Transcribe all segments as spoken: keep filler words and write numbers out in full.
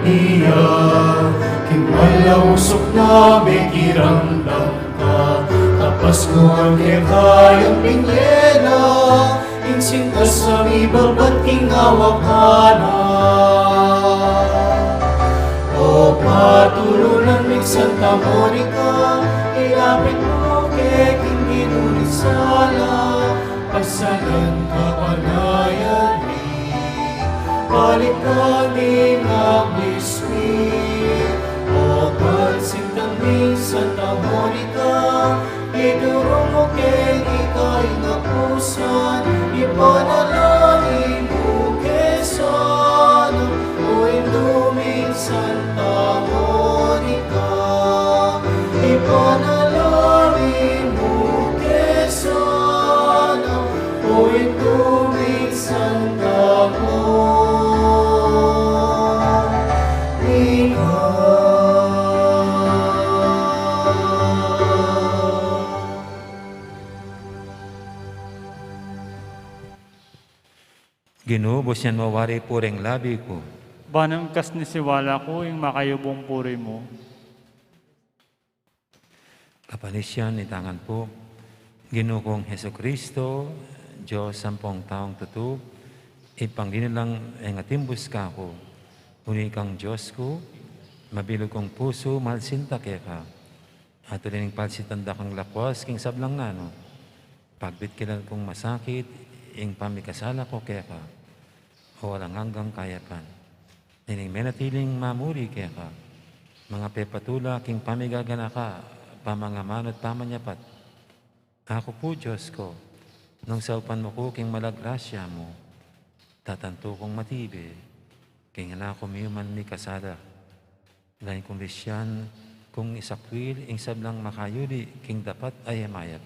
Iya, king malayung usuk na mekiramdam ka, kapaskuan keka yang binie na, ing sintas a mibabat king awa ka na. O patulunan ming Santa Monica, ilapit mu ke king Ginu ring sala, pasalan kapanayan mi, balikan ing agnis mi. O pansintan ming Santa Monica, itu Ika'y napusan, ipanalangin mu ke sana, o Indu ming Santa Monica. Ipanalangin mu ke sana, o Indu ming Santa Monica. Ginu, bosian mu wari ing puri ning labi ku. Ban ing kas ning siwala ku ing makayubung puri mu. Kapanisian, itang pu. Ginu kung Jesucristo, Dios ampong taung tutu, ipanglinan lang ing atimbus kaku. Uli kang Dios ku, mabilug kung pusu, malsinta keka. At uli ning palsitan da kang lakwas king sablang nanu, pagbitkilan kung masakit ing pamikasala ku keka, o alang anggang kayapan. Nining menatiling mamuri keka, mangapepatula king pamigaganaka, pamangamanu at pamanyapat. Aku pu, Dios ku, nung saupan mu ku king mala grasya mu, tatantu kung matibe king aku miyuman mikasala. Lain kung lisian kung isakwil ing sablang makayuli king dapat a mayap.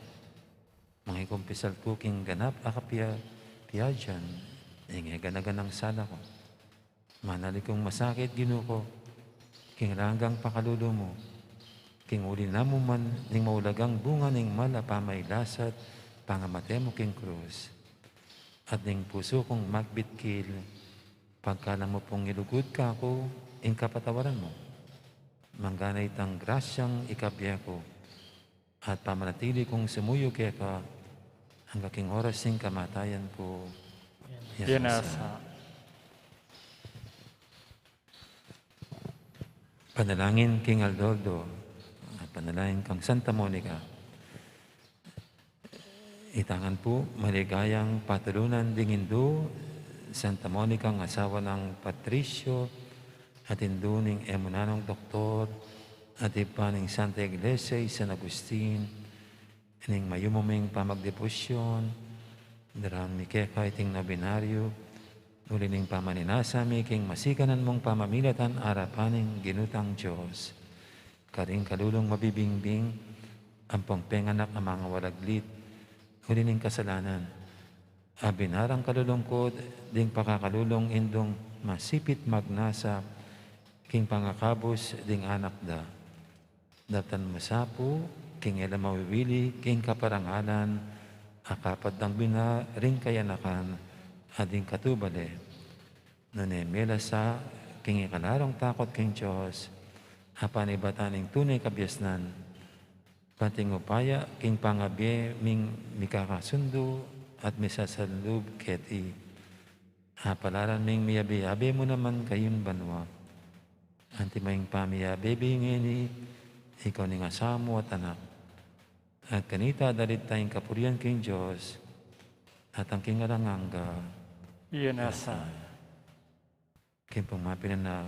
Mangikumpisal ku king ganap a kapia-, piadian ing e gana-ganang sala ku. Manali kung masakit, Ginu ku, king alang anggang pakalulu mu, king uli na mu man ning maulagang bunga ning mal a pamailasat, pangamate mu king krus. At ning pusu kung magbitkil, pagkalang mu pung ilugud kaku ing kapatawaran mu, manggana itang grasyang ikabie ku, at pamanatili kung sumuyu keka angga king oras ning kamatayan ku. Yan. Yan asa. Panalangin king aldo-aldo. Panalangin kang Santa Monica. Itang pu, maligayang patulunan ding Indu, Santa Monica, asawa nang Patricio, at indu ning e mu nanung doktor, at ibpa ning Santa Iglesia, i San Agustin, ning mayumu ming pamagdebosyon, daraun mi keka iting nobinaryo, uli ning pamaninasa mi king masikanan mung pamamilatan arapan ning Ginu tang Dios. Karing kalulung mabibingbing, ampong penganak a mangawalaglit, uli ning kasalanan. Abinarang kalulungkut, ding pakakalulung indung masipit magnasa, king pangakabus ding anak da. Daptan mu sa pu, king e la mawiwili, king kaparangalan, a kapad dang bina ring kayanakan, a ding katubale. Nune mela sa, king ikalarung takut king Dios, a panibatan ning tune kabiasnan, pati ing upaya, king pangabie ming mikakasundu, at misasanlub keti. Apalaran ming miyabe-yabe mu naman kayung banua. Anti maying pamiyabe mi ngeni, ikaw ning asawa mu at anak. At kanita dalit tayung kapurian king Dios, at angga king alang angga. Yan asa. King pung mapilan a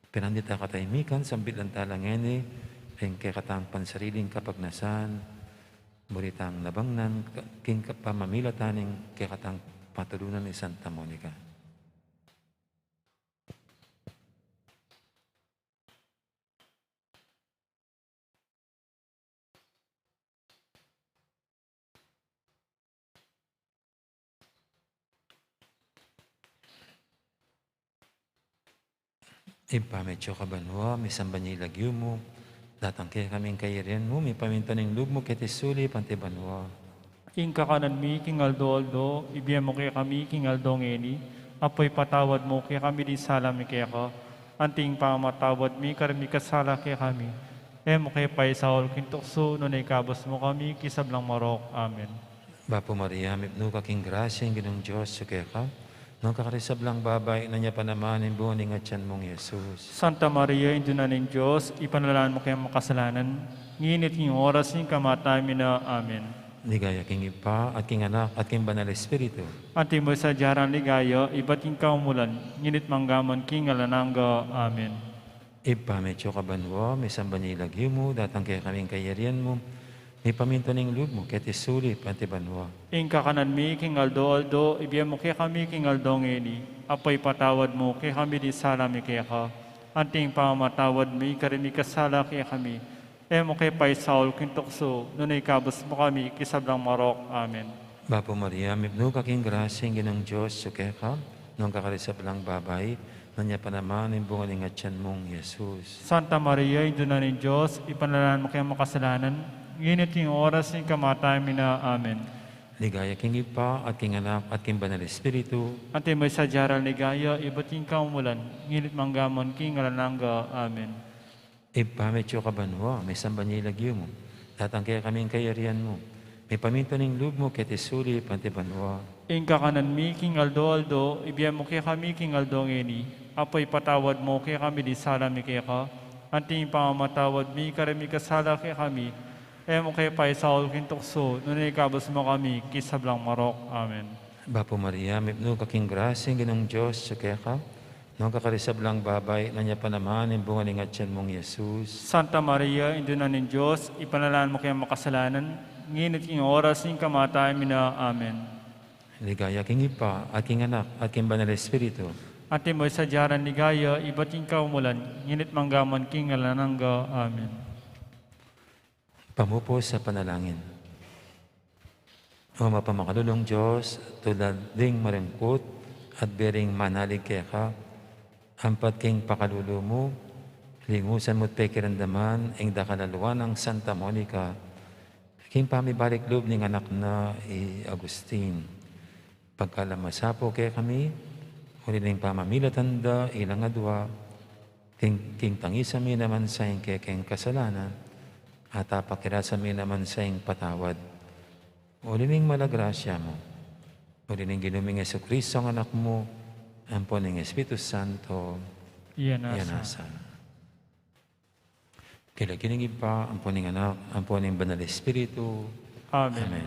pinandit a katahimikan, sambit lang tala ngeni, king kekatang pansariling kapagnasan, buri tang nabangnan, king pamamilatan ning kekatang patulunan i Santa Monica. Ibpa mi atsu ka banua, misamban ya ing lagyu mu, datang kekami ing kayarian mu, mipamintuan ing lub mu keti sulip anti banua. Ing kakanan mi king aldo-aldo, ibie mu kekami king aldo ngeni, ampon ipatawad mu kekami ding sala mi keka, anti ing pamamatawad mi karing mikasala kekami. E mu ke paisaul king tuksu, nune ikabus mu kami king sablang marok. Amen. Bapu Maria, mipnu ka king grasya, ing Ginung Dios atsu keka, nuan ka karing sablang babai, at nuan ya pa naman ing bunga ning atian mung Jesus. Santa Maria, Indu na ning Dios, ipanalangin mu kaming makasalanan, ngeni at king oras ning kamatayan mi na. Amen. Ligaya king Ibpa, at king Anak, at king Banal Espiritu. Antimo ing sadya rang ligaya, ibat king kamumulan, ngeni at mangga man king alang angga. Amen. Ibpa mi atsu ka banua, misamban ya ing lagyu mu, datang kekami ing kayarian mu, Mipamintuan ing lub mu keti sulip anti banua. Ing kakanan mi king aldo-aldo ibie mu kekami king aldo ngeni, at ipatawad mu kekami ding sala mi keka, anti ing pamamatawad mi karing mikasala kekami. E mu ke paisaul king tuksu, nune ikabus mu kami king sablang marok. Amen. Bapu Maria, mipnu ka king grasya, ing Ginung Dios atyu keka, nuan ka karing sablang babai, nuan ya pa naman ing bunga ning atian mung Jesus. Santa Maria, Indu na ning Dios, ipanalangin mu kaming makasalanan, ngeni at king oras ning kamatayan mi na. Amen. Ligaya king Ibpa, at king Anak, at king Banal Espiritu. Antimo ing sadya ring ligaya ibat king kamumulan, ngeni at mangga man king alang angga. Amen. Ibpa mi atyu ka banua, misamban ya ing lagyu mu. Datang kekami ing kayarian mu. Mipamintuan ing lub mu keti sulip anti banua. Ing kakanan mi king aldo-aldo ibie mu kekami king aldo ngeni, at ipatawad mu kekami ding sala mi keka, anti ing pamamatawad mi karing mikasala kekami. E mu ke paisaul king tuksu, nune ikabus mu kami king sablang marok. Amen. Bapu Maria, mipnu ka king grasya, ing Ginung Dios atyu keka, nuan ka karing sablang babai, nuan ya pa naman ing bunga ning atian mung Jesus. Santa Maria, Indu na ning Dios, ipanalangin mu kaming makasalanan, ngeni at king oras ning kamatayan mi na. Amen. Ligaya king Ibpa, at king Anak, at king Banal Espiritu. Antimo ing sadya ring ligaya ibat king kamumulan, ngeni at mangga man king alang angga. Amen. Pamupus a panalangin. O mapamakalulung Dios, tulad ding maringkut at bie ring manalig keka, ampat king pakalulu mu, lingusan mu't pekiramdaman ing dakal a lua nang Santa Monica, king pamibalik lub ning anak na i Agustin. Pagkalub mu sa pu kekami, uli ning pamamilatan da ilang adua, king, king tangisan mi naman sa ing kekeng kasalanan, at apakirasan mi naman sa ing patawad. Uli ning mala grasya mu, uli ning Ginu ming Jesucristo, Anak mu, ampon ning Espiritu Santo, iya na, iya na sa. King lagyu ning Ibpa, ampon ning Anak, ampon ning Banal Espiritu. Amen. Amen.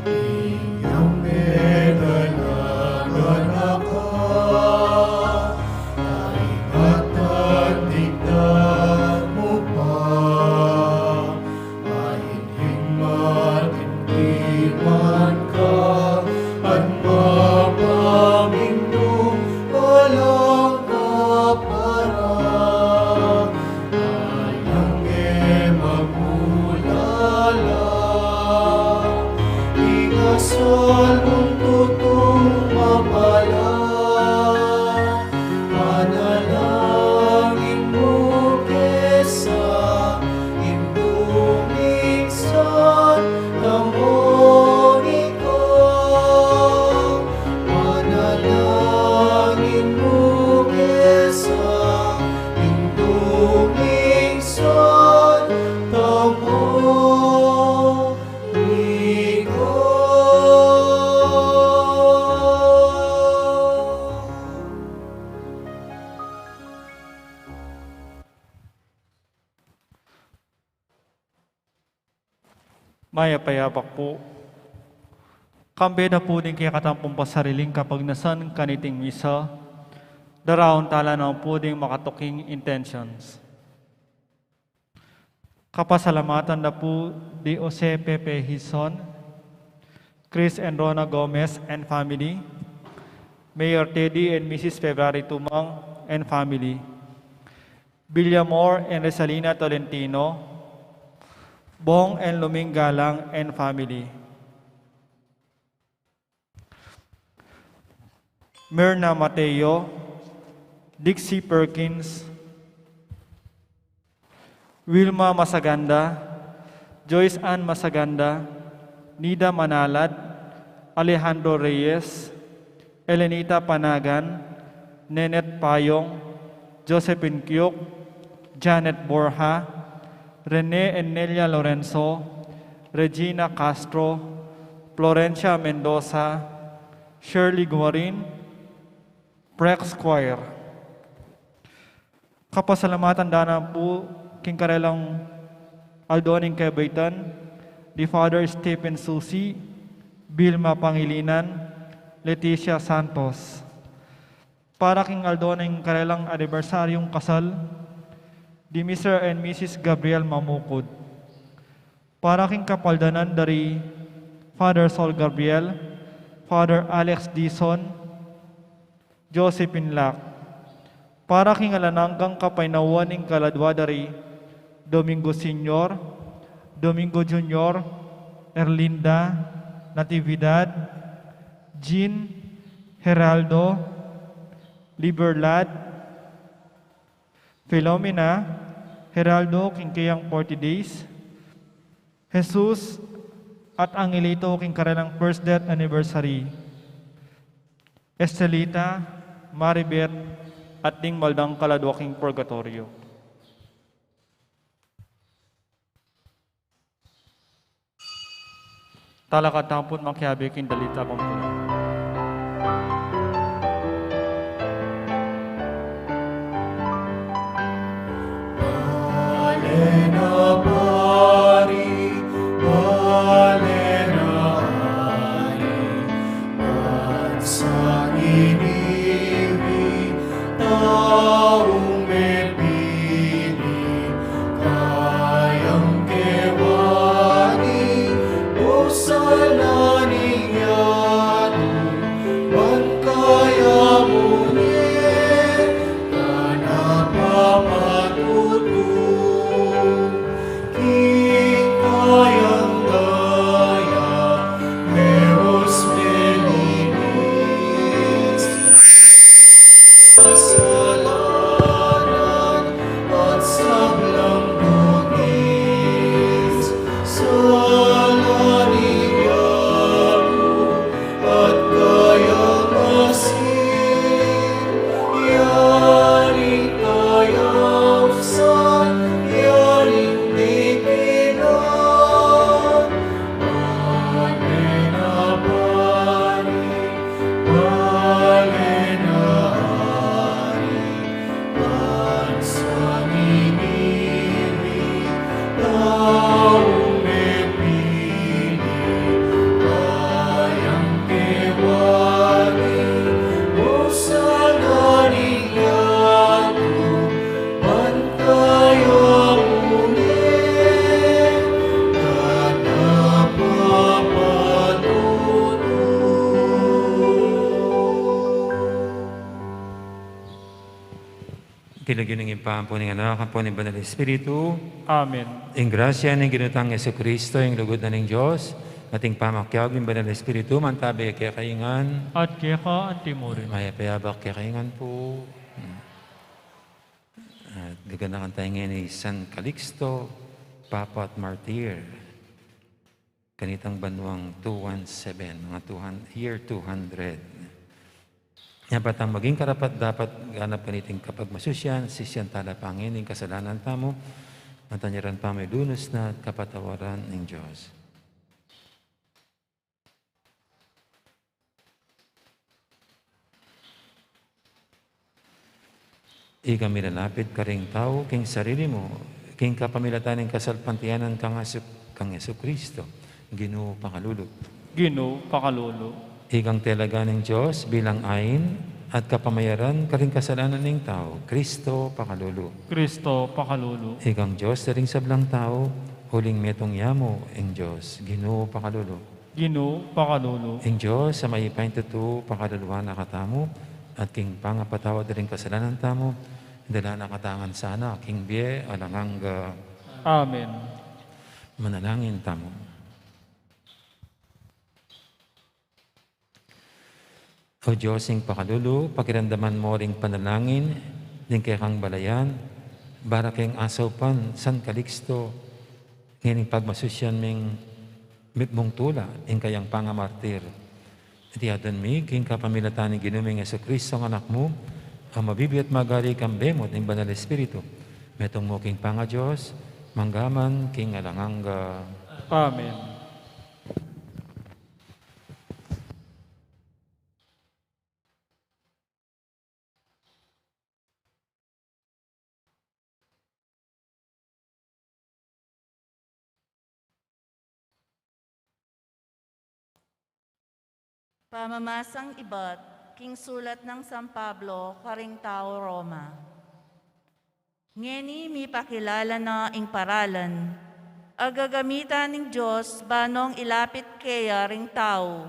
Inyang medalagan na ka, kaingatan tignan mu pa, mahinhin matimtiman ka, at mapaminum alang kapara. Alang e magulala, ing asal mung tutung mapala, panalangin mu kesa Indung ning Santa Monica, panalangin mu kesa Indung ning Santa Monica. Mayap a abak pu. Kambe da pu ding kekatamung pasariling kapagnasan kaniting misa, daraun tala na pu ding makatuking intentions. Kapasalamatan da pu di Jose Pepe Hizon, Chris and Rona Gomez and family, Mayor Teddy and Missus February Tumang and family, Villamor and Resalina Tolentino, Bong and Luming Galang and family, Myrna Mateo, Dixie Perkins, Wilma Masaganda, Joyce Ann Masaganda, Nida Manalad, Alejandro Reyes, Elenita Panagan, Nenette Payong, Josephine Kiok, Janet Borja, Rene and Nelia Lorenzo, Regina Castro, Florencia Mendoza, Shirley Guarin, Prex Choir. Kapasalamatan da na pu king karelang aldo ning kebaitan, di Father Stephen Susi, Vilma Pangilinan, Leticia Santos. Para king aldo ning karelang anibersaryung kasal, di Mister and Missus Gabriel Mamukud. Para king kapaldanan dari Father Sol Gabriel, Father Alex Dizon, Josephine Lac. Para king alang anggang kapaynawan ning kaladwa dari Domingo Senior, Domingo Junior, Erlinda, Natividad, Jean, Geraldo, Liberlad, Filomena, Geraldo, king keyang forty days, Jesus, at Angelito, king karelang first death anniversary, Estelita, Maribeth, at ding maldang kaladwa king purgatoryo. Talakad tamu pu't makiabe king dalit a pambulan. Bale na pari, bale na ari, bansang iniwi, taung mepili, kayang kewani, pusal na ning yatu, ban kaya mu ne, kana papatutu. King kayang daya, meros melinis, kasalanan at sablang bungis, sala ning yatu, at kayang asin, yaring kayausan, yaring dikinan, bale na pari, bale na ari, bansang iniwi, taung mepili, kayang kewani, pusal na ning yatu, ban kaya mu ne, kana papatutu. King lagyu ning Ibpa, ampo ning Anak, ampo ning Banal Espiritu. Amen. Ing grasya ning Ginu tang Jesucristo, ing lugud na ning Dios, at ing pamakiabe ning Banal Espiritu, mantabe kekayu ngan. At keka antimurin. Mayap a abak kekayu ngan pu. At gaganakan tamu ngeni i San Calixto, Papa at Martir. Kanitang banuang two one seven, mga two hundred, year two hundred. Nya, ba tang maging karapat-dapat ganap kaniting kapagmasusyan, sisian tala pa ngeni ing kasalanan tamu, at anyaran pa mu ing lunus na at kapatawaran ning Dios. Ika milalapit karing tau king sarili mu, king kapamilatan ning kasalpantayanan kang Jesu-, kang Jesucristo, Ginu pakalulu. Ginu pakalulu. Ikang talaga ning Dios bilang ain at kapamayaran karing kasalanan ning tau, Cristo pakalulu. Cristo pakalulu. Ikang Dios da ring sablang tau, uling metung ya mu ing Dios, Ginu pakalulu. Ginu pakalulu. Ing Dios a mayupaya king tutu pakaluluan na katamu, at king pangapatawad da ring kasalanan tamu, idala na katamu ngan sana king bie alang angga. Amen. Manalangin tamu. O Dios ning pakalulu, pakiramdaman mu ring panalangin ning kekang balayan, para king asaupan San Calixto, ngening pagmasusyan ming mitmung tula ing kayang pangamartir. Iti adwan mi king kapamilatan ning Ginu ming Jesucristo, ing Anak mu, a mabibie at magari kambe mu at ning Banal Espiritu, metung mu king pangaDios, mangga man king alang angga. Amen. Pamamasang ibat king sulat nang San Pablo karing tau Roma. Ngeni mipakilala na ing paralan a gagamitan ning Dios banong ilapit keya ring tau,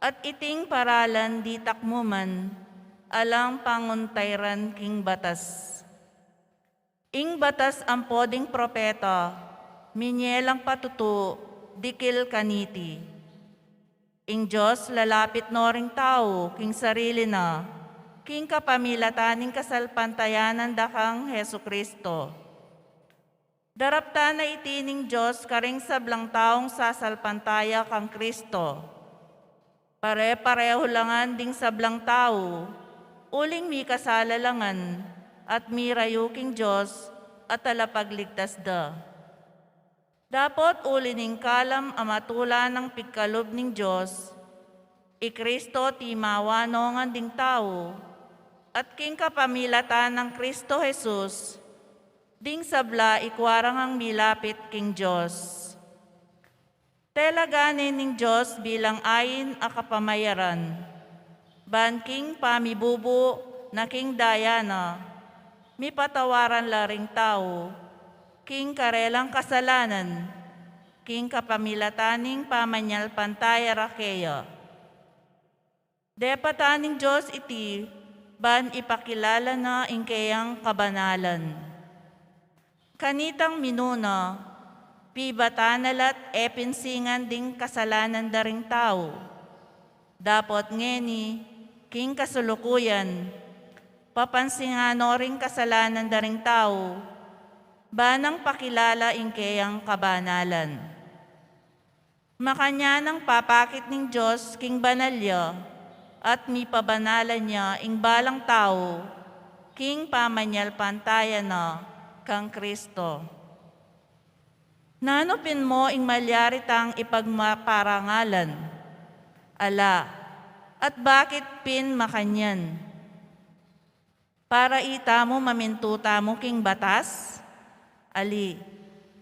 at iting paralan ditak mu man alang panguntairan king batas. Ing batas ampo ding propeta, minye lang patutu dikil kaniti. Ing Dios lalapit no ring tau king sarili na, king kapamilatan ning kasalpantayanan da kang Jesu-Cristo. Daraptan na iti ning Dios karing sablang taung sasalpantaya kang Cristo. Pare-pareho la ngan ding sablang tau, uling mikasala la ngan, at mirayu king Dios a talapagligtas da. Dapot uli ning kalam a matula nang pigkalub ning Dios, i Cristo timawa no ngan ding tau, at king kapamilatan nang Cristo Jesus, ding sabla ikua ra ngang milapit king Dios. Telaga ne ning Dios bilang ain a kapamayaran, ban king pamibubu na king daya na, mipatawaran la ring tau king karelang kasalanan, king kapamilatan ning pamanyalpantaya ra keya. Depatan ning Dios iti ban ipakilala na ing keyang kabanalan. Kanitang minuna, pibatan na la't e pinsingan ding kasalanan da ring tau. Dapot ngeni, king kasulukuyan, papansingan no ring kasalanan da ring tau, ban nang pakilala ing keyang kabanalan. Makanyan nang papakit ning Dios king banal ya, at mipabanalan ya ing balang tau king pamanyalpantaya na kang Cristo. Nanu pin mo ing malyari tang ipagparangalan? Ala, at bakit pin makanyan? Para itamu mamintu tamu king batas? Ali,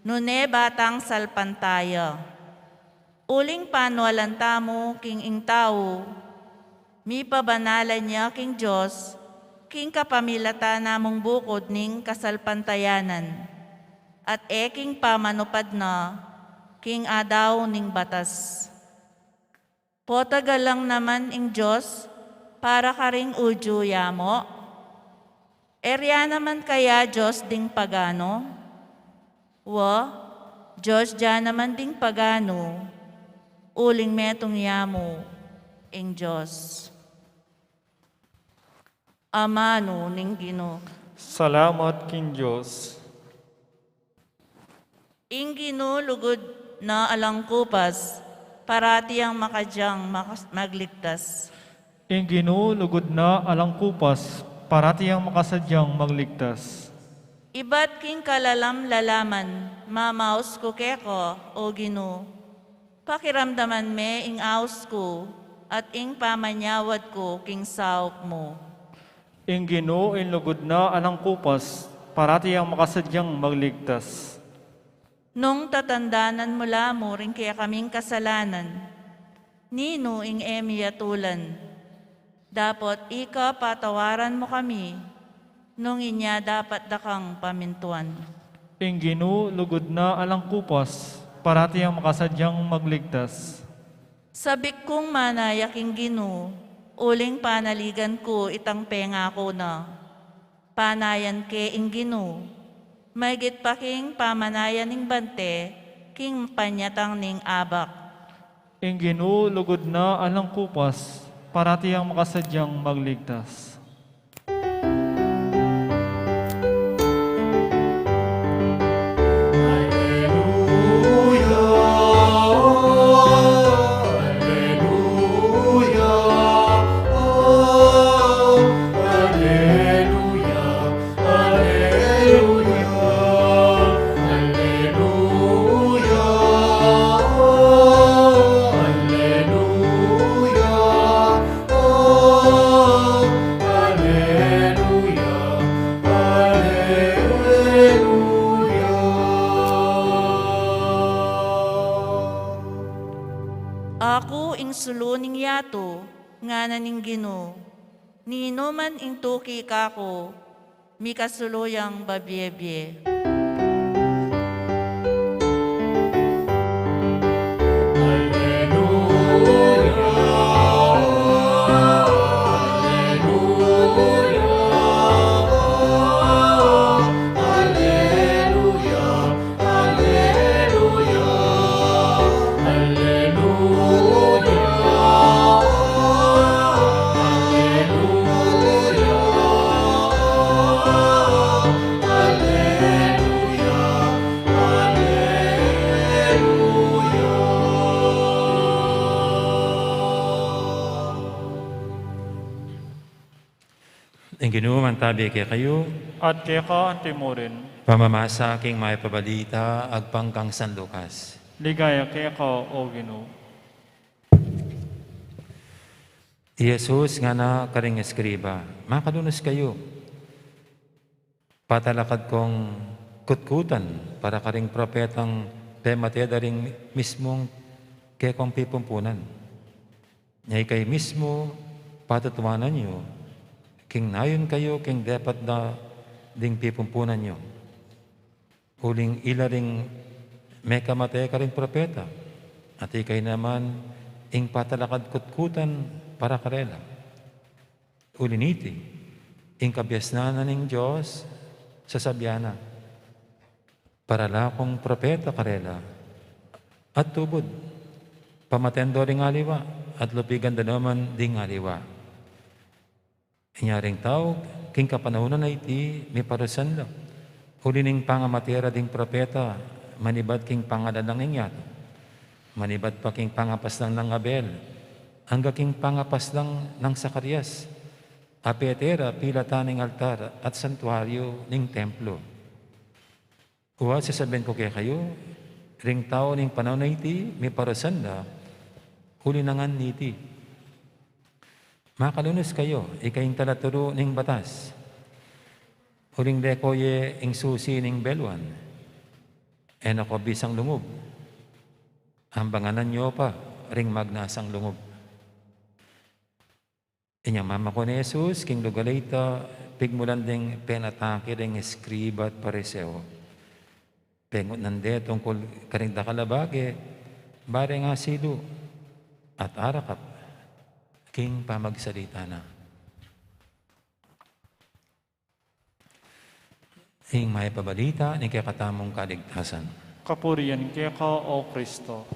nune ba tang salpantaya. Uling panwalan tamu king ing tau, mipabanalan ya king Dios, king kapamilatan na mung bukud ning kasalpantayanan, at e king pamanupad na king adaw ning batas. Potagalan naman ing Dios para karing Judio ya mo? E ria naman kaya Dios ding pagano? Wa, Dios ya naman ding pagano, uling metung ya mu ing Dios. Amanu ning Ginu. Salamat king Dios. Ing Ginu lugud na alang kupas, parati yang makadyang makas-, magligtas. Ing Ginu lugud na alang kupas, parati yang makasadyang magligtas. Ibat king kalalam-lalaman, mamaus ku keka, O Ginu. Pakiramdaman me ing aus ku, at ing pamanyawad ku king saup mu. Ing Ginu ing lugud na alang kupas, parati yang makasadyang magligtas. Nung tatandanan mu la mu ring kekaming kasalanan, ninu ing e mi atulan? Dapot ika patawaran mu kami, nung inya dapat da kang pamintuan. Ing Ginu lugud na alang kupas, parati yang makasadyang magligtas. Sabik kung manaya king Ginu, uling panaligan ku itang pengaku na. Panayan ke ing Ginu, maygit pa king pamanayan ning bante king panyatang ning abak. Ing Ginu lugud na alang kupas, parati yang makasadyang magligtas. Aku ing sulu ning yatu, ngana ning Ginu, ninu man ing tuki kaku, mikasulu yang babie-bie. Ing Ginu mantabi kekayu. At keka antimurin. Pamamasa king Mayap a Balita agpang kang San Lucas. Ligaya keka, O Ginu. I Jesus ngana karing eskriba, makalunus kayu. Patalakad kong kutkutan para karing propetang pemate da ring mismung kekong pipumpunan. Nya ikayu mismu patutuanan yu king nayun kayu king depat da ding pipumpunan yu. Uling ila ring mekamate karing propeta, at ikayu naman ing patalakad kutkutan para karela. Uli niti, ing kabiasnan na ning Dios, sasabian na, para la kung propeta karela, at tubud, pamaten do ring aliwa, at lupigan da naman ding aliwa. Inya ring tau, king kapanahunan a iti, miparusan la. Uli ning pangamate ra ding propeta, manibat king pangalan nang ing yatu. Manibat pa king pangapaslang nang Abel, angga king pangapaslang nang Zacarias, a pete ra pilatan ning altar at santuaryu ning templo. Uwa, sasabian ku kekayu, ring tau ning panaun a iti, miparusan la, uli na ngan niti. Makalunus kayu, ikayu ing talaturu ning batas. Uling deko ye ing susi ning beluan, e na ko bisang lungub. Ambangan yu pa ring magnasang lungub. Inya mamakun i Jesus king lugal a ita, pigmulan ding penatake ding eskriba at Pariseo. Pengutnan de tungkul karing dakal a bage, bareng asilu at arakap king pamagsalita na. Ing Mayap a Balita ning kekatamung kaligtasan. Kapurian keka, O Kristo.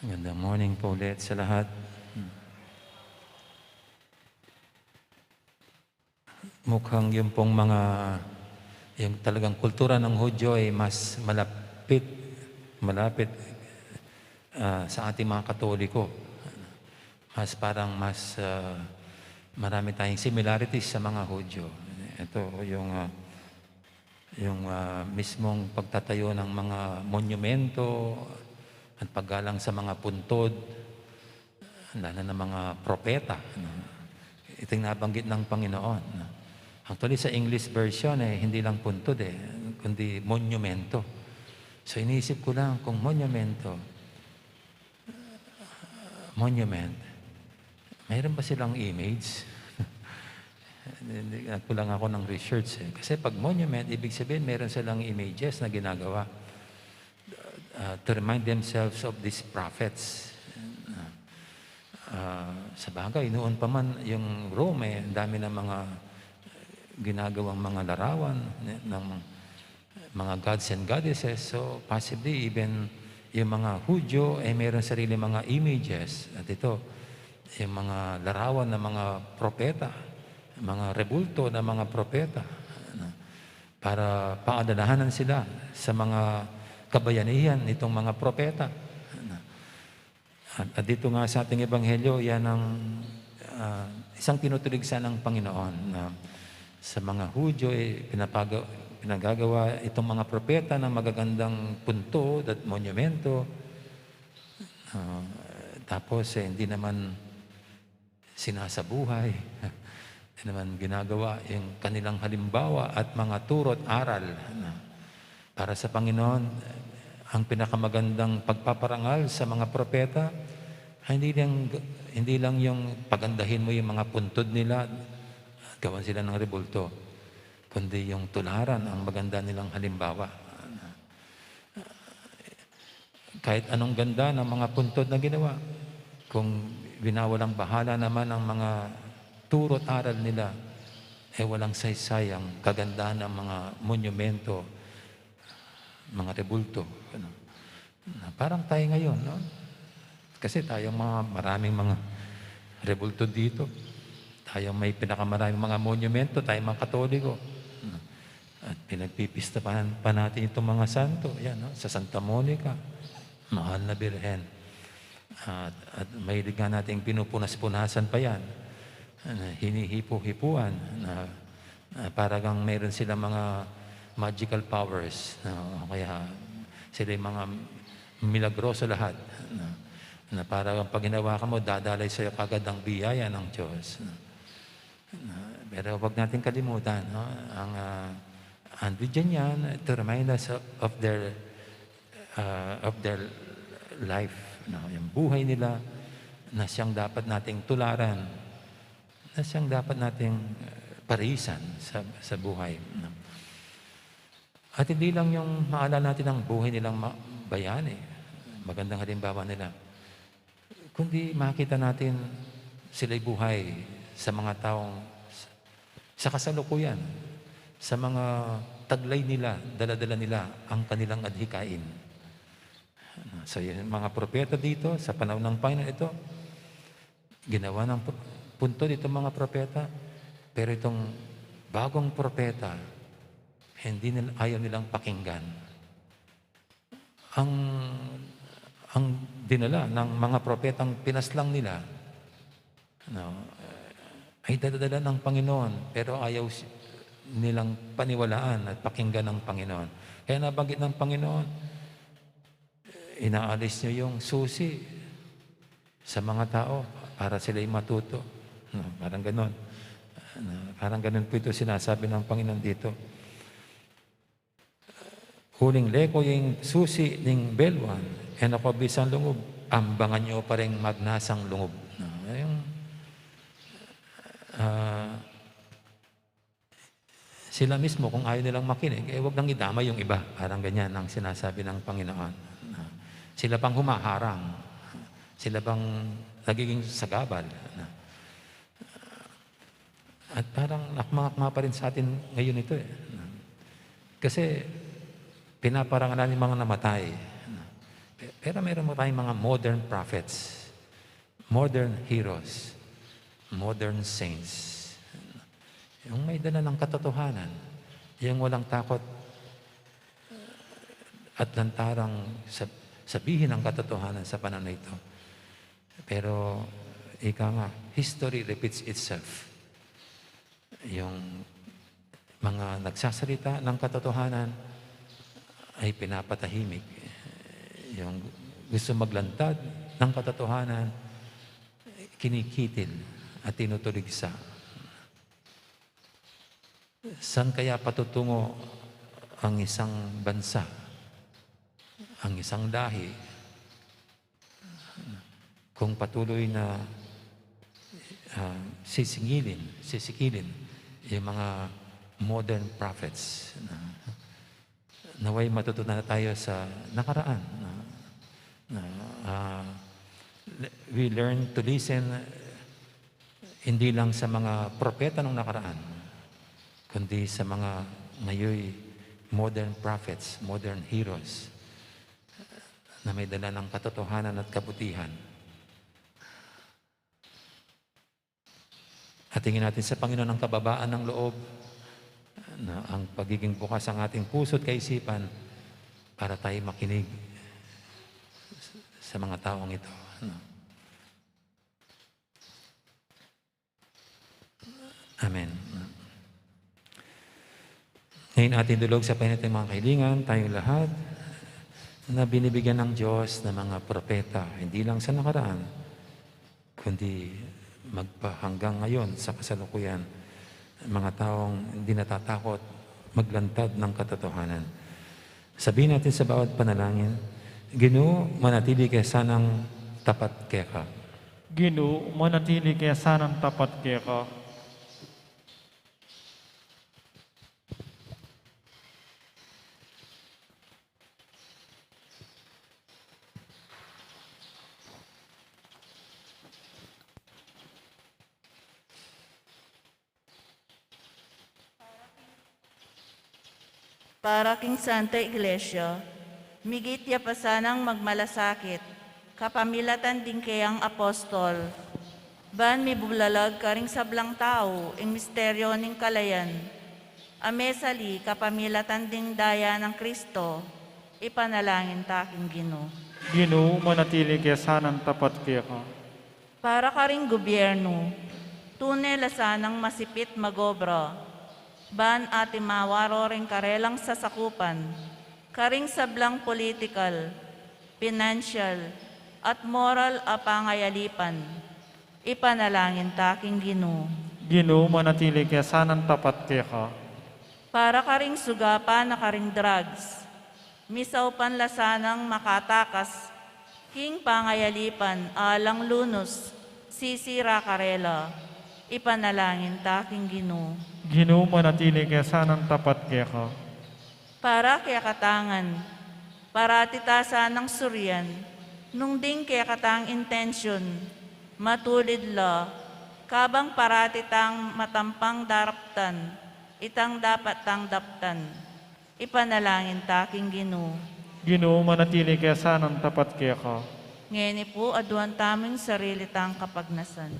Magandang morning po ulit sa lahat. Mukhang yung pong mga, yung talagang kultura ng Hudyo ay mas malapit, malapit, ah, sa ating mga Katoliko. Mas parang mas, ah, marami tayong similarities sa mga Hudyo. Ito yung, ah, yung, ah, mismong pagtatayo ng mga monumento at paggalang sa mga puntod, lalo na mga propeta, no? Ito yung nabanggit ng Panginoon, no? Actually, sa English version, eh, hindi lang puntod, eh, kundi monumento. So, iniisip ko lang kung monumento, monument, mayroon ba silang image? Hindi, kulang ako ng research, eh. Kasi pag monument, ibig sabihin, meron silang images na ginagawa, uh, to remind themselves of these prophets. Uh, sa bagay, noon pa man, yung Rome, eh, ang dami ng mga ginagawang mga larawan, eh, ng mga gods and goddesses. So, possibly, even yung mga Hudyo, eh, meron sarili mga images. At ito, yung mga larawan ng mga propeta, mga rebulto ng mga propeta, ano, para paalalahanan sila sa mga kabayanihan nitong mga propeta. Ano. At, at dito nga sa ating ebanghelyo, yan ang, ah, isang tinutulig sana ng Panginoon na sa mga Hudyo, eh, pinapaga-, pinagagawa itong mga propeta ng magagandang puntod at monumento. Ah, tapos, eh, hindi naman sinasabuhay. Hindi naman ginagawa yung kanilang halimbawa at mga turo at aral na para sa Panginoon, Ang pinakamagandang pagpaparangal sa mga propeta ay hindi lang, hindi lang yung pagandahin mo yung mga puntod nila, gawan sila ng rebulto, kundi yung tularan ang maganda nilang halimbawa. Kahit anong ganda ng mga puntod na ginawa, kung winawalang bahala naman ang mga turo at aral nila, eh, walang saysay ang kagandahan ng mga monumento, mga rebulto, ano. Na parang tayo ngayon, no? Kasi tayong mga, maraming mga rebulto dito. Tayong may pinakamaraming mga monumento, tayong mga Katoliko. At pinagpipista pa, pa natin itong mga santo. Yan, no? Sa Santa Monica, mahal na Birhen. At, at mahilig nga nating pinupunas-punasan pa yan. Na hinihipu-hipuan. Na, na parang meron silang mga magical powers. No? O kaya sila yung mga milagroso lahat. No? Na parang pag hinawakan mo, dadalay sa'yo kagad ang biyaya ng Diyos. No? Na, pero wag nating kalimutan, no? Ang, ah, andyan yan to remind us of, of their, ah, of their life, no? Yung buhay nila na siyang dapat nating tularan, na siyang dapat nating, ah, parisan sa, sa buhay, no? At hindi lang yung maalala natin ang buhay nilang ma-, bayani, magandang halimbawa nila, kundi makita natin sila'y buhay sa mga taong sa kasalukuyan, sa mga taglay nila, dala-dala nila ang kanilang adhikain. So, yung mga propeta dito, sa panahon ng Panginoon ito, ginawa ng pu-, puntod itong mga propeta, pero itong bagong propeta, hindi nila, ayaw nilang pakinggan. Ang, ang dinala ng mga propetang pinaslang nila, no, ay dadala ng Panginoon, pero ayaw si-, nilang paniwalaan at pakinggan ng Panginoon. Kaya nabanggit ng Panginoon, "Inaalis niyo yung susi sa mga tao para sila'y matuto." No, parang ganon. No, parang ganon po ito sinasabi ng Panginoon dito. "Uling leko yung susi ning belwan, e na ko bisang lungub, ambangan niyo pa ring magnasang lungub." No, yung, ah, sila mismo, kung ayaw nilang makinig, eh, wag nang idamay yung iba. Parang ganyan ang sinasabi ng Panginoon. Ah, sila pang humaharang. Sila pang nagiging sagabal. Ah, at parang akmang-akma pa rin sa atin ngayon ito, eh. Kasi pinaparangalan yung mga namatay. Pe-, pero meron mo tayong mga modern prophets. Modern heroes, modern saints. Yung may dala ng katotohanan, yung walang takot at lantarang sab-, sabihin ang katotohanan sa panahon na ito. Pero, ika nga, history repeats itself. Yung mga nagsasalita ng katotohanan ay pinapatahimik. Yung gusto maglantad ng katotohanan, kinikitil at tinutuligsa. Saan kaya patutungo ang isang bansa, ang isang lahi, kung patuloy na, ah, sisingilin, sisikilin yung mga modern prophets? Na, nawa'y matutunan na tayo sa nakaraan. Na, na, ah, le-, we learn to listen, eh, hindi lang sa mga propeta nung nakaraan, kundi sa mga ngayoy modern prophets, modern heroes, na may dala ng katotohanan at kabutihan. At tingin natin sa Panginoon ang kababaan ng loob, na ang pagiging bukas ang ating puso at kaisipan para tayo makinig sa mga taong ito. Ano? Amen. Ngayon, ating dulog sa pahinatang mga kahilingan, tayong lahat na binibigyan ng Diyos ng mga propeta, hindi lang sa nakaraan, kundi magpahanggang ngayon sa kasalukuyan, mga taong hindi natatakot maglantad ng katotohanan. Sabihin natin sa bawat panalangin, Ginu, manatili ke sanang tapat keka. Ginu, manatili ke sanang tapat keka. Para king Santa Iglesia, migit ya pa sanang magmalasakit, kapamilatan ding keyang apostol, ban mibulalag karing sablang tau ing misteryo ning kalayan, a mesali kapamilatan ding daya nang Kristo, ipanalangin ta king Ginu. Ginu, manatili ke sanang tapat keka. Para karing gobyernu, tune la sanang masipit magobra, ban atimawa ro ring karelang sasakupan, karing sablang politikal, pinansyal, at moral a pangayalipan. Ipanalangin ta king Ginu. Ginu, manatili ke sanang tapat keka. Para karing sugapan na karing drugs, misaupan la sanang makatakas king pangayalipan alang lunus sisira karela. Ipanalangin ta king Ginu. Ginu, manatili ke sanang tapat keka. Para kekatang ngan, parati ta sanang surian nung ding kekatang intensyun matulid la, kabang parati tang matampang daraptan itang dapat tang daptan. Ipanalangin ta king Ginu. Ginu, manatili ke sanang tapat keka. Ngeni pu, aduan tamu ing sarili tang kapagnasan.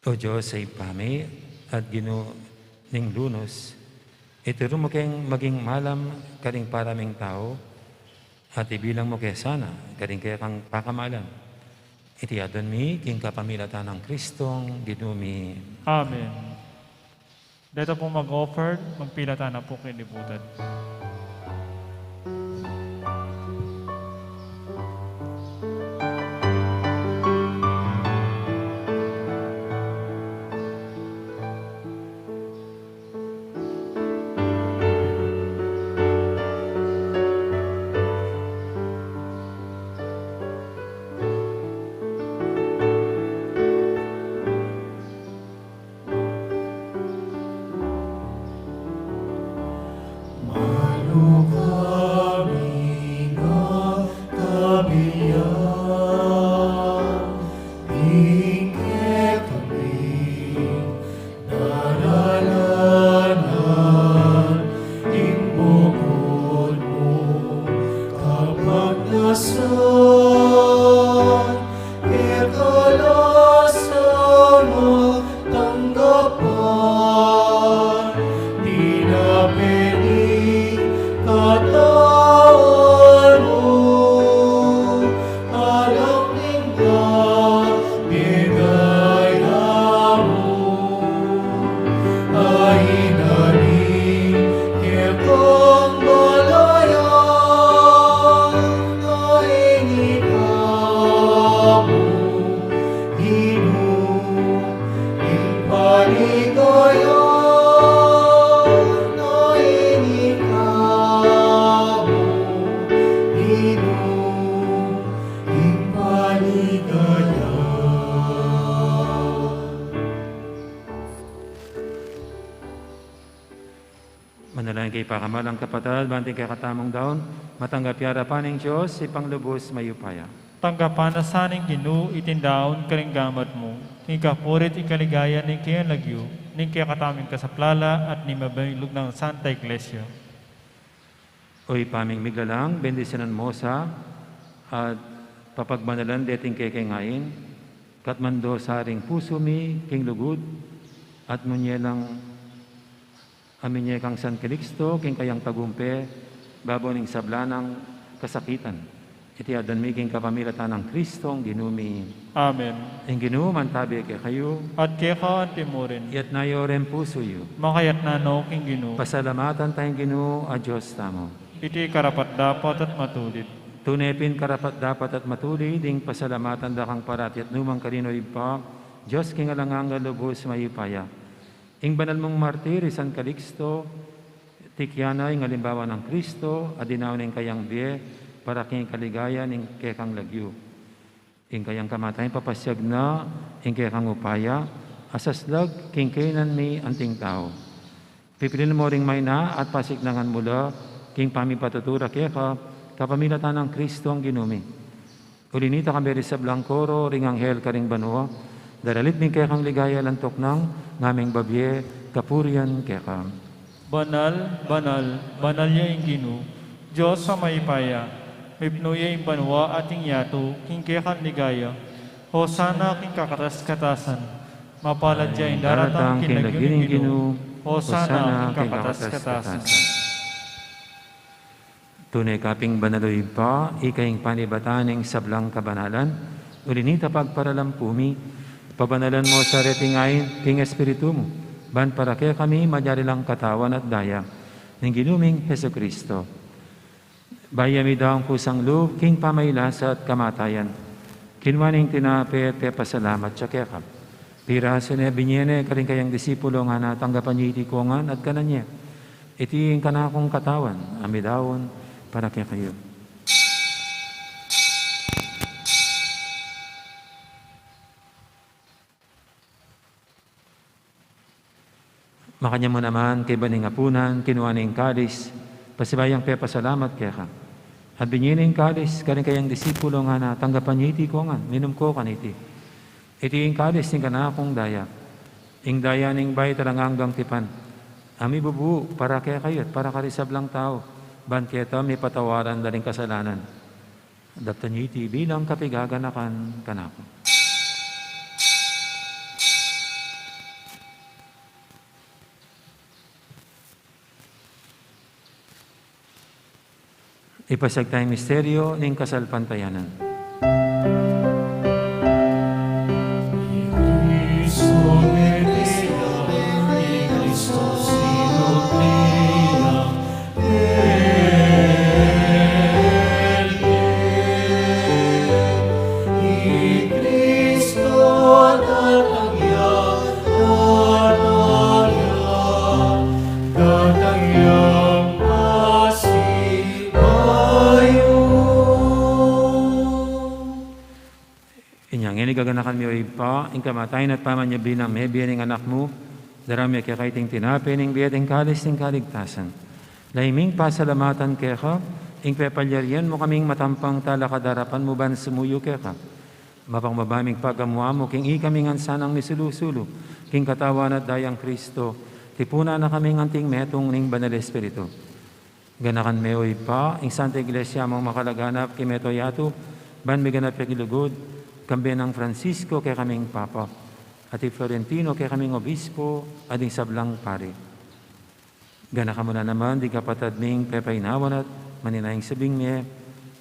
O Dios a Ibpa mi, at Ginu ning lunus, ituru mu keng maging malam karing para ming tau, at ibilang mu ke sana karing kekang pakamalan. Iti aduan mi king kapamilatan nang Kristong Ginu mi. Amen. Deta pung mag-offer, magpilatan na pu king libutan. Manalangin kayu pakamalan kung kapatad, ban ing kekatamung daun matanggap ya arapan ning Dios, Ibpang lubus mayupaya. Tanggapan na sa ning Ginu iting daun karing gamat mu, king kapurian at kaligayan ning keyang lagyu, ning kekatamung kasaplalan at ning mabilug nang Santa Iglesia. O Ibpa ming miglalang, bendisyunan mu sa at papagmanalan deting kekeng ain, katmando sa ring pusu mi king lugud, at munye lang a minye kang San Calixto king kayang tagumpe babo ning sabla nang kasakitan. Iti aduan mi king kapamilatan nang Kristong Ginu mi. Amen. Ing Ginu mantabe kekayu. At keka anti mu rin. Itas yu ring pusu yu. Makatas no king Ginu. Pasalamatan taya ing Ginu a Dios tamu. Iti karapat-dapat at matulid. Tune pin karapat-dapat at matulid, ing pasalamatan da kang parati at nukarin man, o Ibpa, Dios king alang angga, lubus mayupaya. Ing banal mung martir i San Calixto, tikyan na ing alimbawa nang Kristo, a dinaun ing kayang bie para king kaligayan ning kekang lagyu. Ing kayang kamatayan papasyag na ing kekang upaya a saslag king kaynan mi anting tau. Pipilin mu ring maina at pasiknangan mu la king pamipatutu ra keka kapamilatan nang Kristong Ginu mi. Uli na nita, kambe ring sablang koro ring anghel karing banua, daralit mi ing kekang ligaya alang tuknang ngaming babie kapurian keka. Banal, banal, banal ya ing Ginu, Dios a mayupaya. Mipnu ya ing banua at ing yatu king kekang ligaya. Hosana king kakatas-katasan. Mapalad ya ing daratang king lagyu ning Ginu. Hosana king kakatas-katasan. Tune ka pin banal, o Ibpa, ika ing panibatan ning sablang kabanalan. Uli na nita, pagparalampu mi, pabanalan mu sa reting ain king Espiritu mu, ban para kekami malyari lang katawan at daya ning Ginu ming Jesucristo. Bayu ya midaun kusang lub king pamailasa at kamatayan, kinua ne ing tinape, pepasalamat ya keka. Pirasu ne, binie ne karing kayang disipulo, ngana, tanggapan ye iti kongan at kanan ye. Iti ing kanakung katawan a midaun para kekayu. Makanyan mu naman, kaybat ning apunan, kinua ne ing kalis, pasibayu yang pepasalamat keka. At binie ne ing kalis karing kayang disipulo, ngana, tanggapan ye iti kongan, minum ko kaniti. Iti ing kalis ning kanakung daya, ing daya ning bayu at alang anggang tipan, a mibubu para kekayu at para karing sablang tau, ban keta mipatawaran da ring kasalanan. Daptan ye iti bilang kapigaganakan kanaku. Ipasyag taya ing misteryu ning kasalpantayanan. Inya ngeni, gaganakan mi, o Ibpa, ing kamatayan at pamanyubli nang mebie ning Anak mu, daraun mi keka iting tinape ning bie at ing kalis ning kaligtasan. Lalu ming pasalamatan keka ing pepalyarian mu kaming matampang talakad king arapan mu ban sumuyu keka. Mapakumbaba ming pagamu-amu king ikami ngan sanang misulu-sulu king katawan at dayang Kristo, tipunan na kaming anting metung ning Banal Espiritu. Ganakan me, o Ibpa, ing Santa Iglesia mung makalaganap king mabilug a yatu, ban miganap ya king lugud, kambe nang Francisco kekaming Papa, at i Florentino kekaming Obispo, at ding sablang pari. Ganakan mu na naman ding kapatad ming pepaynawan at manenaya king sabing mie,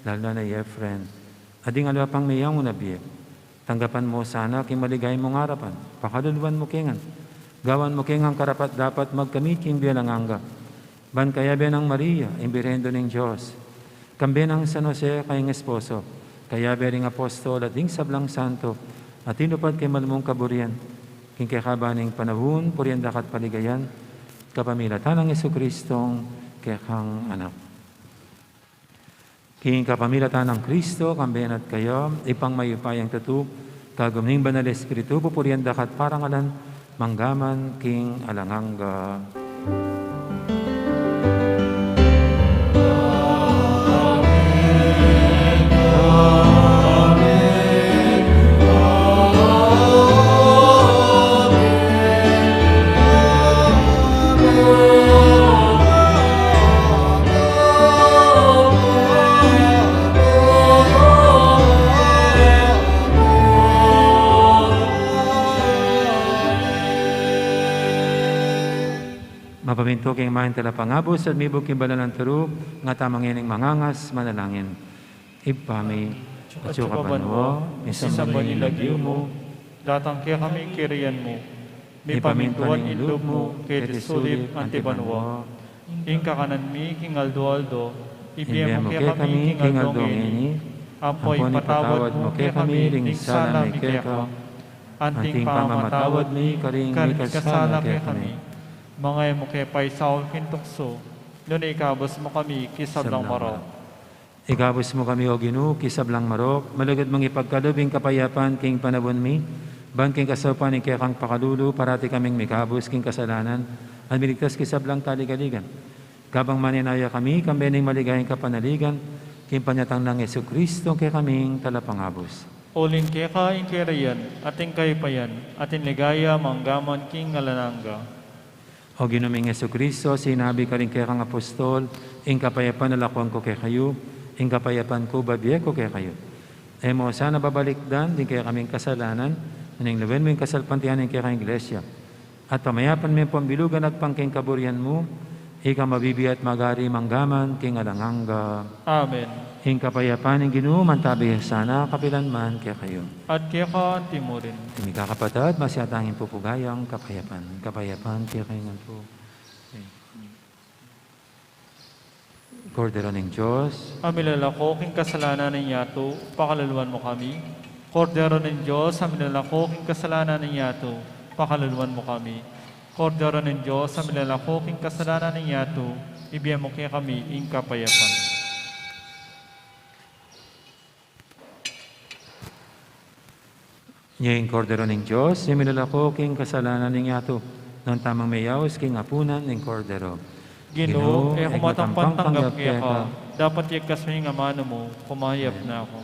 lalu na i Efren, at ding aliwa pang meyanguna bie. Tanggapan mu sana king maligaya mung arapan, pakaluluan mu ke ngan, gawan mu ke ngan karapat-dapat magkamit king bie alang angga. Ban kayabe nang Maria, ing Birhen Indu ning Dios, kambe nang San Jose, kayang esposo, kayabe ring apostol, at ding sablang santo a tinupad king malmung kaburian, king kekaban ning panaun, purian da ka at paligayan, kapamilatan nang Jesucristong kekang Anak. King kapamilatan nang Kristo, kambe na at kaya, Ibpang mayupayang tutu, kagum ning Banal Espiritu, pupurian da ka at parangalan, mangga man king alang angga. Mapamintu king Ama ing Talapangabus at mibug king banal a turu, ngatamu ngening mangangas manalangin. Ibpa mi, atsu ka banua, misamban ya ing lagyu mu, datang kekami ing kayarian mu, mipamintuan ing lub mu, keti sulip anti banua. Ing kakanan mi king aldo-aldo, Ibie mu kekami king aldo ngeni, ampo ipatawad mu kekami ding sala mi keka, anting pamamatawad mi karing mikasala kekami. Manga e mu ke paisaul king tuksu, nune ikabus mu kami king sablang marok. Ikabus mu kami, O Ginu, king sablang marok, malugud mung ipagkalub ing kapayapan king panaun mi, ban king kasaupan ning kekang pakalulu, parati kaming mikabus king kasalanan, at miligtas king sablang kaligaligan. Kabang manenaya kami, kambe ning maligayang kapanaligan, king panyatang nang Jesucristo, kekaming talapangabus. Uling keka ing kayarian, at ing kayupayan, at ing ligaya manggaman king alang angga. O Ginu ming Jesucristo, sinabi karing kekang apostol, ing kapayapan lalakwan ku kekayu, ing kapayapan ku babie ku kekayu. E mu sana babalikdan ding kekaming kasalanan, nune luen mu ing kasalpantayanan ning kekang Iglesia. At pamayapan me pung bilugan agpang king kaburian mu, ika mabibie at magari manggaman king alang angga. Amen. Ing kapayapan ning Ginu mantabi ya sana kapilan man kekayu. At keka anti mu rin. Ing mikakapatad, masyatang ing pupugayang kapayapan. Kapayapan kekayu ngan pu. Kordero ning Dios. A milalako king kasalanan ning yatu, pakaluluan mu kami. Kordero ning Dios, a milalako king kasalanan ning yatu, pakaluluan mu kami. Kordero ning Dios, a milalako king kasalanan ning yatu, ibie mu kekami ing kapayapan. Nya ing Kordero ning Dios, a milalako king kasalanan ning yatu, nuan tamung meyaus king apunan ning Kordero. Ginu, e ku matampang tanggap keka, dapot yagkas mu ing amanu mu, kumayap na ku.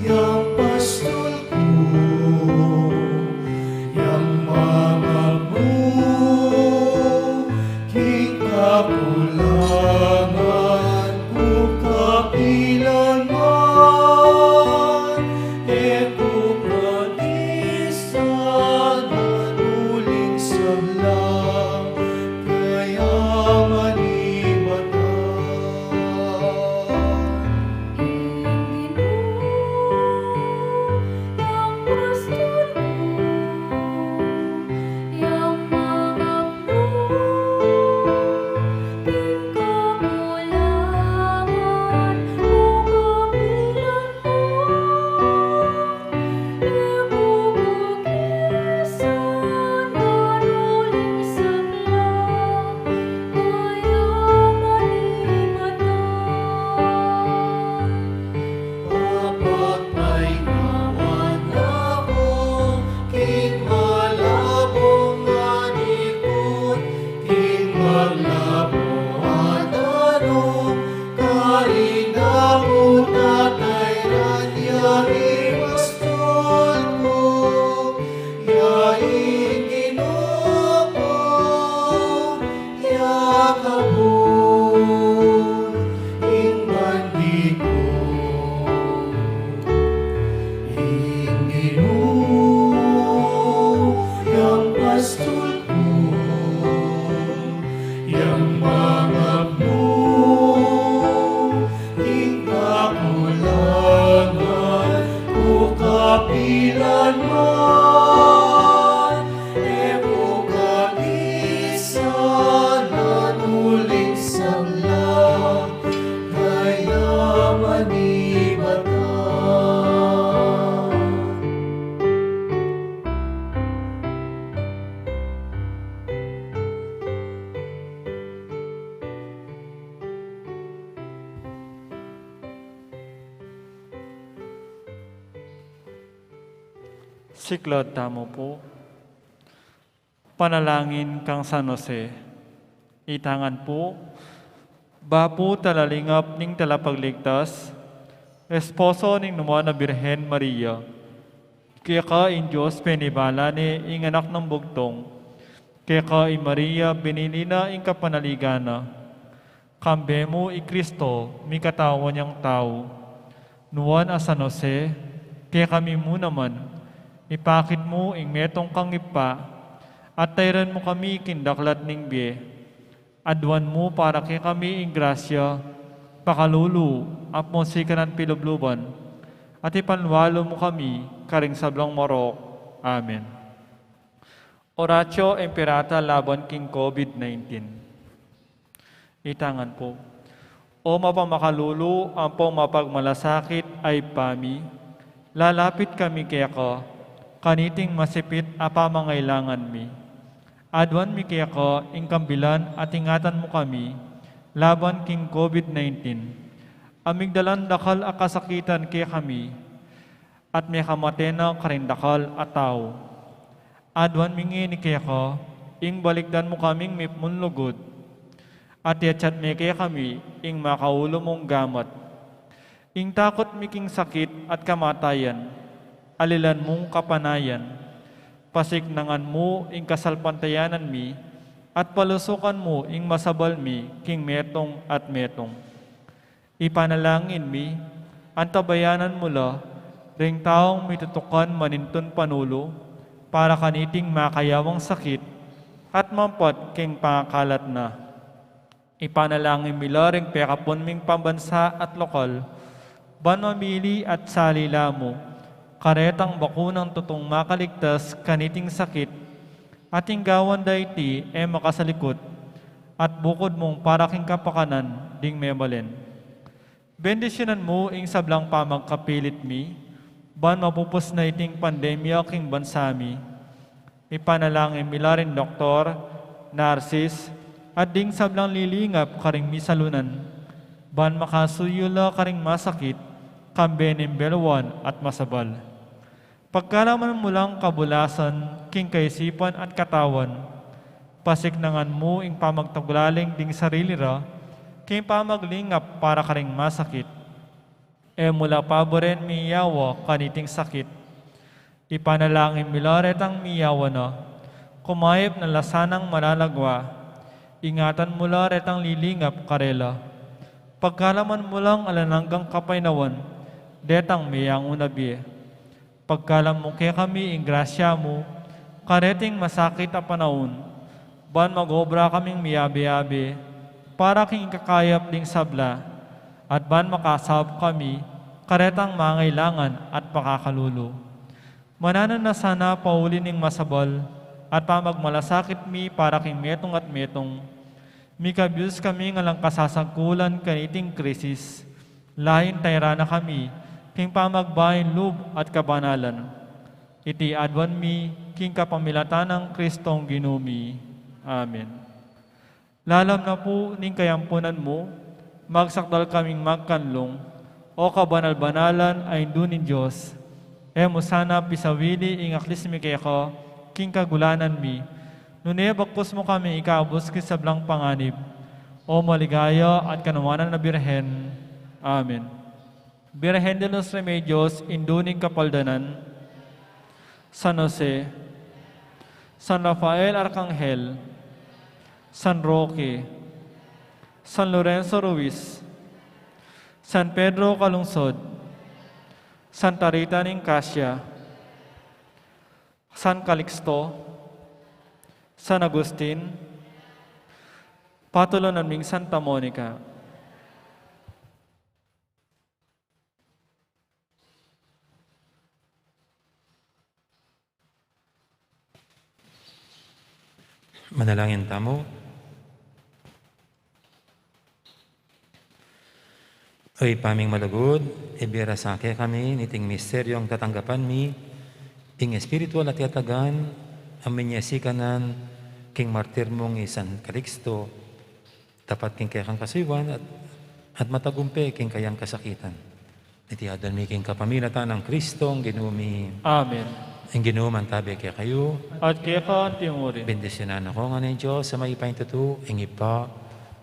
Yang pastul ku, yang mangabu king kakulangan ku kapilan man, e ku kadisanan uling sabla kayaman ibatan. Ing Ginu, yang pastul ku, yang mangabu king kakulangan ku kapilan man, e ku kadisanan uling sabla kayaman ibatan. Papagpainawan aku king malabung a dikut, king malabung a danum, karin da ku tatayran ya ing pastul ku, ya ing Ginu ku, ya kabud ing bandi ku. Ing Ginu, yang pastul ku, yang mangabu king kakulangan ku kapilan man, e ku kadisanan uling sabla kayaman ibatan. Siklaud tamu pu. Panalangin kang San Jose. Itangan pu, Bapu, Talalingap ning Talapagligtas, Esposo ning Nuan a Birhen Maria. Keka ing Dios penibala ne ing Anak nang Bugtung. Keka i Maria binili na ing kapanaligan na. Kambe mu i Kristo, mikatawan yang tau. Nuan a San Jose, kekami mu naman, ipakit mu ing metung kang Ibpa, at tairan mu kami king daklat ning bie. Aduan mu para kekami ing grasya, pakalulu, ampong sikanan pilubluban, at ipanwalu mu kami karing sablang marok. Amen. Oratio Imperata laban king COVID nineteen. Itangan pu. O mapamakalulu ampong mapagmalasakit a Ibpa mi, lalapit kami keka, kaniting masipit a pamangailangan mi. Aduan mi keka ing kambilan at ingatan mu kami laban king COVID nineteen. A migdalan dakal a kasakitan kekami, at mekamate na karing dakal a tau. Aduan mi ngeni keka, ing balikdan mu kaming mipmun lugud, at yatsat me kekami ing makaulu mung gamat. Ing takut mi king sakit at kamatayan, alilan mung kapanayan, pasiknangan mu ing kasalpantayanan mi, at palusukan mu ing masabal mi king metung at metung. Ipanalangin mi, antabayanan mu la ring taung mitutukan manintun panulu para kaniting makayawang sakit at mampat king pangakalat na. Ipanalangin mi la ring pekapun ming pambansa at lokal, ban mamili at salila mu karetang bakunang tutung makaligtas kaniting sakit, at ing gawan da iti e makasalikut, at bukud mung para king kapakanan ding mebalen. Bendisyunan mu ing sablang pamagkapilit mi, ban mapupus na iting pandemya king bansa mi. Ipanalangin mi la ring doktor, narsis, at ding sablang lilingap karing misalunan, ban makasuyu la karing masakit, kambe ning beluan at masabal. Pagkalaman mu lang kabulasan king kaisipan at katawan, pasiknangan mu ing pamagtagulaling ding sarili ra king pamaglingap para karing masakit. E mu la paburen miyawa kaniting sakit. Ipanalangin mi la retang miyawa na, kumayap na la sanang malalagwa. Ingatan mu la retang lilingap karela. Pagkalaman mu lang alang anggang kapaynawan detang meyangu na bie. Pagkalam mu kekami ing grasya mu kareting masakit a panaun, ban mag-obra kaming miyabe-yabe para king ikakayap ding sabla, at ban makasaup kami karetang mangailangan at pakakalulu. Mananu na sana pauli ning masabal at pamagmalasakit mi para king metung at metung, mikabius kaming alang kasasagkulan kaniting krisis, lain tairan na kami king pamagbaing lub at kabanalan. Iti aduan mi king kapamilatan nang Kristong Ginu mi. Amen. Lalam na pu ning kayampunan mu, magsakdal kaming magkanlung, O kabanal-banalan a Indu ning Dios, e mu sana pisawili ing aklis mi keka king kagulanan mi, nune bagkus mu kami ikabus king sablang panganib, O maligaya at kanuanan a Birhen. Amen. Birhen de los Remedios, Indu ning Kapaldanan, San Jose, San Rafael Arkanghel, San Roque, San Lorenzo Ruiz, San Pedro Calungsod, Santa Rita ning Cascia, San Calixto, San Agustin, patulunan ming Santa Monica. Manalangin tamu. O Ibpa ming malugud, ibie ra sa kekami niting misteryung tatanggapan mi, ing espiritual a kayatagan a minyasikanan king martir mung i San Calixto, tapat king kekang kasuyuan at, at matagumpe king kayang kasakitan. Iti aduan mi king kapamilatan nang Kristong Ginu mi. Amen. Ing Ginu mantabi kekayu. At keka antimurin. Bendisyunan na kayu ngan ning Dios a mayupaya king tutu, ing Ibpa,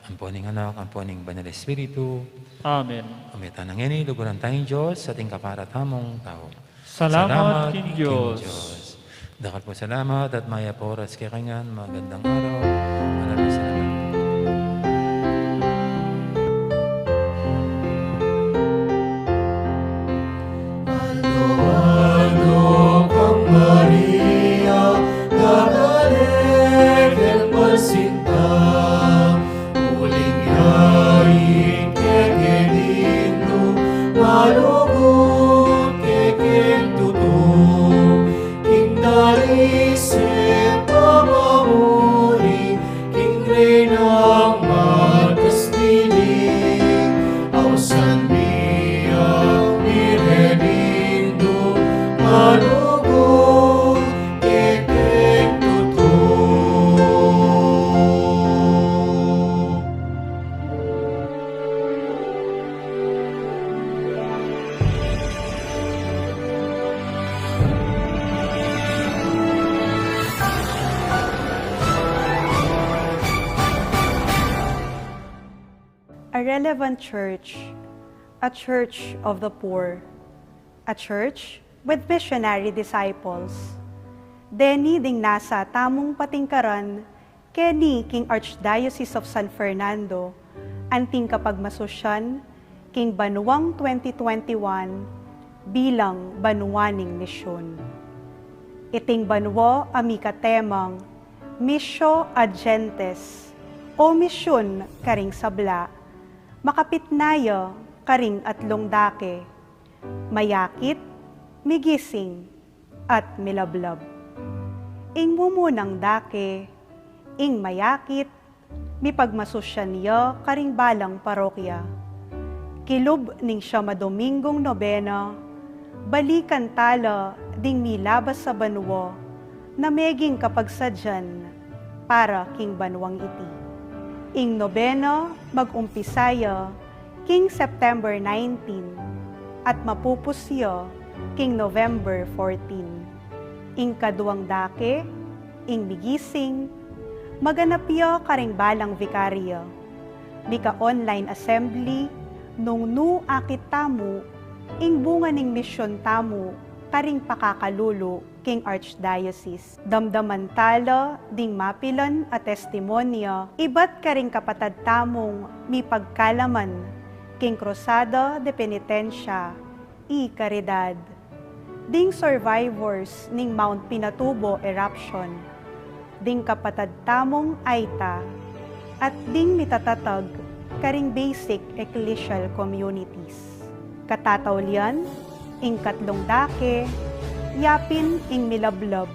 ampo ning Anak, ampo ning Banal Espiritu. Amen. Ume tana ngeni, luguran taya ing Dios, atin kapara tamung tau. Salamat king Dios. Dakal pung salamat at mayap a oras kekayu ngan, magandang araw. Maraming salamat. Alo, alo kang Maria, gagale keng pasinta, uling ya ing keke dinu, malugud keke king tutu, king dalisip a mamuri, king Reynang Madre Kastili, ausan mi ang Birhen Indu, malugud keke king tutu. A relevant church, a church of the poor, a church with missionary disciples. Deni ding nasa tamung patingkaran keni king Archdiocese of San Fernando, anting kapagmasusyan king banuang twenty twenty-one bilang banua ning misyun. Iting banua a mika temang Missio ad Gentes, o misyun karing sabla, makapit na ya karing atlung dake, mayakit, migising, at milablab. Ing mumunang dake, ing mayakit, mipagmasusyan ya karing balang parokya. Kilub ning siyam a Dominggung nobena, balikan tala ding milabas a banua na meging kapagsadyan para king banuang iti. Ing nobena mag-umpisa ya king September nineteen at mapupus ya king November fourteen. Ing kaduang dake, ing migising, maganap ya karing balang vikarya. Mika-online assembly, nung akit tamu ing bunga ning misyun tamu karing pakakalulu king Archdiocese. Damdaman tala ding mapilan a testimonya ibat karing kapatad tamung mipagkalaman king Cruzada de Penitencia y Caridad, ding survivors ning Mount Pinatubo eruption, ding kapatad tamung Aita, at ding mitatatag karing basic ecclesial communities. Katataulian, ing katlung dake, yapin ing milablab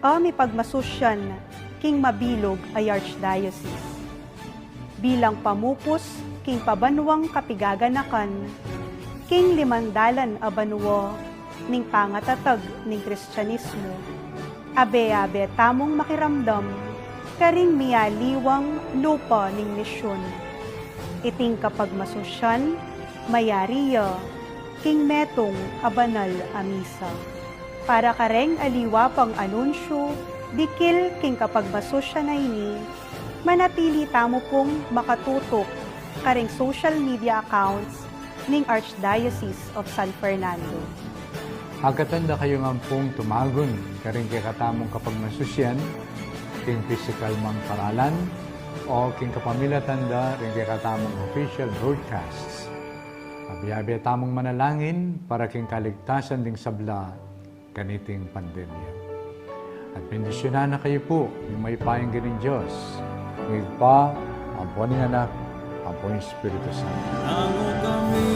a mipagmasusyan king mabilug a Archdiocese. Bilang pamupus king pabanuang kapigaganakan king limang dalan a banua ning pangatatag ning Kristianismu, abe-abe tamung makiramdam karing mialiwang lupa ning misyun. Iting kapagmasusyan mayari ya king metung a banal a misa. Para kareng aliwa pang anunsyu dikil king kapagmasusyan a ini, manatili tamu pung makatutup karing social media accounts ning Archdiocese of San Fernando. Agkatan da kayu ngan pung tumagun karing kekatamung kapagmasusyan, king pisikal mang paralan, o king kapamilatan da ring kekatamung official broadcasts. Abe-abe tamung manalangin para king kaligtasan ding sabla kaniting pandemya. At bendisyunan na kayu pu ning mayupayang Ginu, Dios, ing Ibpa, ampo ning Anak, ampo ning Espiritu Santo. Nanu kami